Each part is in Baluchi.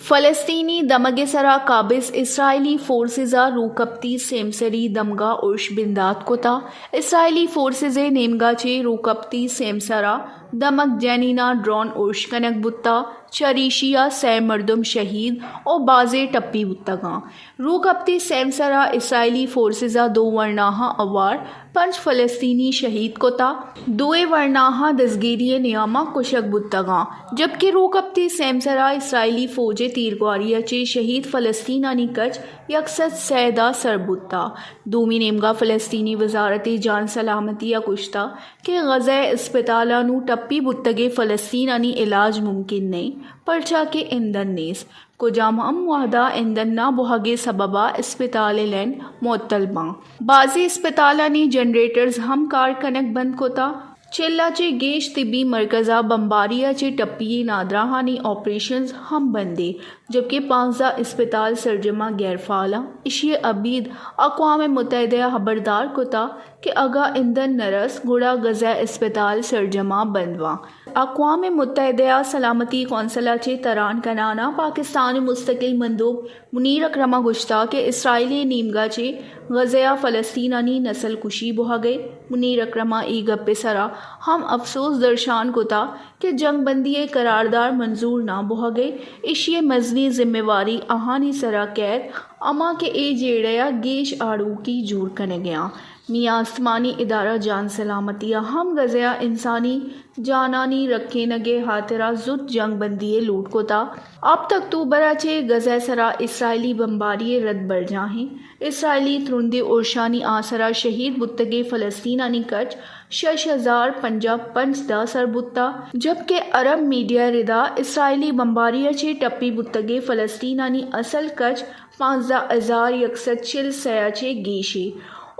فلسطینی دمگ ءِ سرا قابض اسرائیلی فورسز ءَ روکپتی سیمسری دمگ ءَ ارش بندات کتا۔ اسرائیلی فورسز ءِ نیمگ ءَ چہ روکپتی سیمسر ءِ دمگ جنین ءَ ڈرون ارش کنگ بوتا، چریشی ءَ سئے مردم شہید و بازیں ٹپی بوتگاں۔ روکپتی سیمسر ءَ اسرائیلی فورسز ءَ دو ورناہاں ہوار پنچ فلسطینی شہید کتا، دوئیں ورناہاں دزگیری ءِ نیاما کشگ بوتگاں، جبکہ روکپتی سیمسر ءَ اسرائیلی فوج ءِ تیرگواری ءَ چہ شہید فلسطینانی کچ یک سد سئے ءَ سر بوتا۔ دومی نیمگا فلسطینی وزارت جان سلامتی ءَ گوشتا کہ غزہ ءِ اسپتالاں نوں ٹپی بوتگیں فلسطینانی علاج ممکن نئیں، پرچا کہ ایندھن نیست۔ کجام ہم وہدا ایندھن نہ بوہگ ءِ سببا اسپتال ءِ لین معطل باں۔ بازیں اسپتالانی جنریٹرز ہم کار کنگ بند کتا۔ چل ءَ چہ گیش طبی مرکزا بمباری ءَ چہ ٹپی ءِ نادراہانی آپریشنز ہم بندیں، جبکہ پانزدہ اسپتال سرجما غیر فعالاں۔ ایشی ءَ ابید اقوام متحدہ ءَ ہبردار کتا کہ اگاں ایندھن نہ رست، گڑا غزہ اسپتال سرجما بند باں۔ اقوام متحدہ ءِ سلامتی کونسل ءَ چہ تران کنان ءَ پاکستان ءِ مستقل مندوب منیر اکرم ءَ گوشتا کہ اسرائیلی نیمگا چہ غزہ ءَ فلسطینانی نسل کشی بوہگ ءَ۔ منیر اکرم ءَ اے گپ ءِ سرا ہم افسوس درشان کتا کہ جنگ بندی ءِ قرارداد منظور نہ بوہگ ءَ، ایشی ءِ مزنیں ذمہ واری آہانی سرا کیت، ہما کہ اے جیڑہ ءَ گیش آڑوکی جوڑ کنگ ءَ آں۔ میان استمانی ادارہ جان سلامتی ءَ ہم غزہ ءَ انسانی جانانی رکھینگ ءِ ہاترا زوت جنگ بندی ءِ لوٹ کتا۔ ہپت اکتوبر ءَ چہ غزہ ءِ سرا اسرائیلی بمباری ءِ رد برجاہیں۔ اسرائیلی ترندیں ارشانی آسرا شہید بوتگیں فلسطینانی کچ شش ہزار پنجاہ پنچ ءَ سر بوتا، جبکہ عرب میڈیا ءِ ردا اسرائیلی بمباری ءَ چہ ٹپی بوتگیں فلسطینانی اصل کچ پانزدہ ہزار یک سد چل سئے ءَ چہ گیشے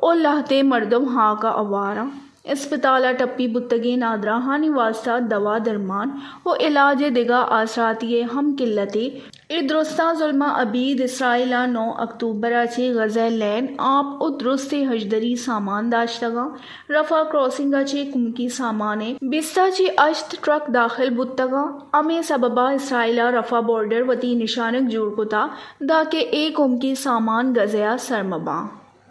و لہتے مردم ہاک ءَ ہوار آں۔ اسپتال ءَ ٹپی بوتگیں نادراہانی واستا دوا درمان و علاج ءِ دگہ آسراتی ءِ ہم قلتے۔ اے درستاں ظلماں ابید اسرائیل ءَ نو اکتوبر ءَ چہ غزہ ءِ لین، آپ و درستیں ہژدری سامان داشتگاں۔ رفح کراسنگ ءَ چہ کمکی سامان ءِ بیست ءَ چہ ہشت ٹرک داخل بوتگاں۔ ہمے سبب ءَ اسرائیل ءَ رفح بارڈر وتی نشانگ جوڑ کتا، داکہ اے کمکی سامان غزہ ءَ سر مہ باں۔